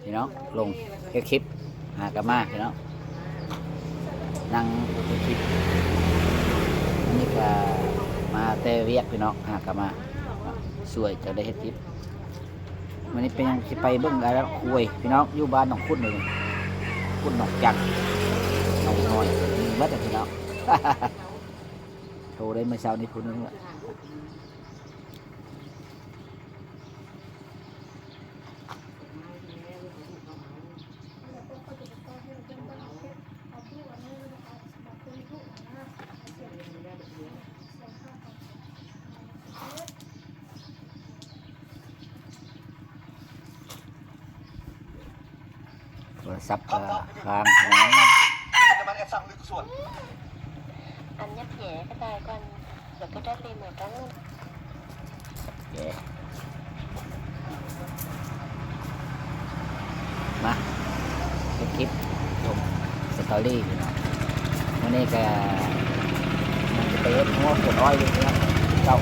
ພີ່ນ້ອງ ລົງເຮັດຄລິບ ຫາກະມາພີ່ນ້ອງ ນັ່ງເຮັດຄລິບ ອັນນີ້ກະມາແຕ່ວຽກພີ່ນ້ອງ ຫາກະມາ ຊ່ວຍຈະໄດ້ເຮັດຄລິບ. ມື້ນີ້ເປັນຫຍັງຊິໄປເບິ່ງກະລະຄວາຍພີ່ນ້ອງ ຢູ່ບ້ານໜອງຂຸດນີ້ ຂຸດໜອງຈັກ ໜອງນ້ອຍ ມີເບິດພີ່ນ້ອງ ໂທໄດ້ມື້ເຊົ້ານີ້ຜູ້ໜຶ່ງ. ໂທລະສັບກະຄ້າງ. ມາເຮັດຄລິບລົງສະຕໍຣີພີ່ນ້ອງ ມື້ນີ້ກະຍັງຊິໄປເຮັດຫົວສວນອ້ອຍຢູ່ພີ່ນ້ອງ ເຈົ້າ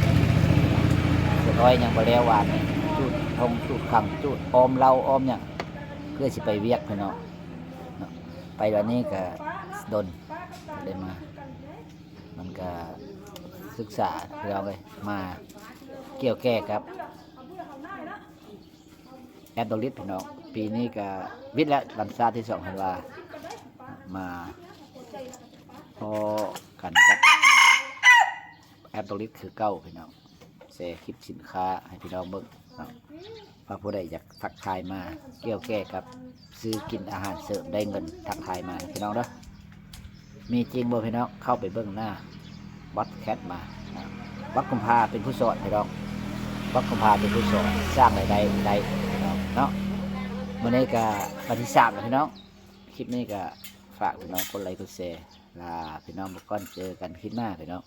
ສວນອ້ອຍຍັງບໍ່ແລ້ວ ວານນີ້ຈູດທົ່ງຈູດຄັງຈູດອ້ອມເຫຼົ້າອ້ອມຫຍັງ ເພື່ອຊິໄປວຽກພີ່ນ້ອງເນາະ ໄປວັນນີ້ກະດົນໄດ້ມາ ມັນກະສຶກສາພີ່ນ້ອງເອີຍ ມາກ່ຽວແກ່ກັບ ແອດໂດລິດພີ່ນ້ອງ ປີນີ້ກະວິດແລ້ວ ວັນຊາດທີສອງທັນວາ ມາພໍ້ກັນກັບແອດໂດລິດຄືເກົ່າພີ່ນ້ອງ ແຊຄລິບສິນຄ້າໃຫ້ພີ່ນ້ອງເບິ່ງເນາະ ວ່າຜູ້ໃດຢາກທັກທາຍມາກ່ຽວແກ່ກັບຊື້ກິນອາຫານເສີມໄດ້ເງິນ ທັກທາຍມາພີ່ນ້ອງເດີ. ມີຈິງບໍ່ພີ່ນ້ອງ ເຂົ້າໄປເບິ່ງໜ້າວັດແຄດມາ ວັດກຸມພາເປັນຜູ້ສອນພີ່ນ້ອງ ວັດກຸມພາເປັນຜູ້ສອນ ສ້າງລາຍໄດ້ໄດ້ພີ່ນ້ອງເນາະ. ມື້ນີ້ກະວັນທີສາມແລ້ວພີ່ນ້ອງ ຄລິບນີ້ກະຝາກພີ່ນ້ອງກົດໄລກົດແຊ ລາພີ່ນ້ອງໄປກ່ອນ ເຈີກັນຄລິບໜ້າພີ່ນ້ອງ.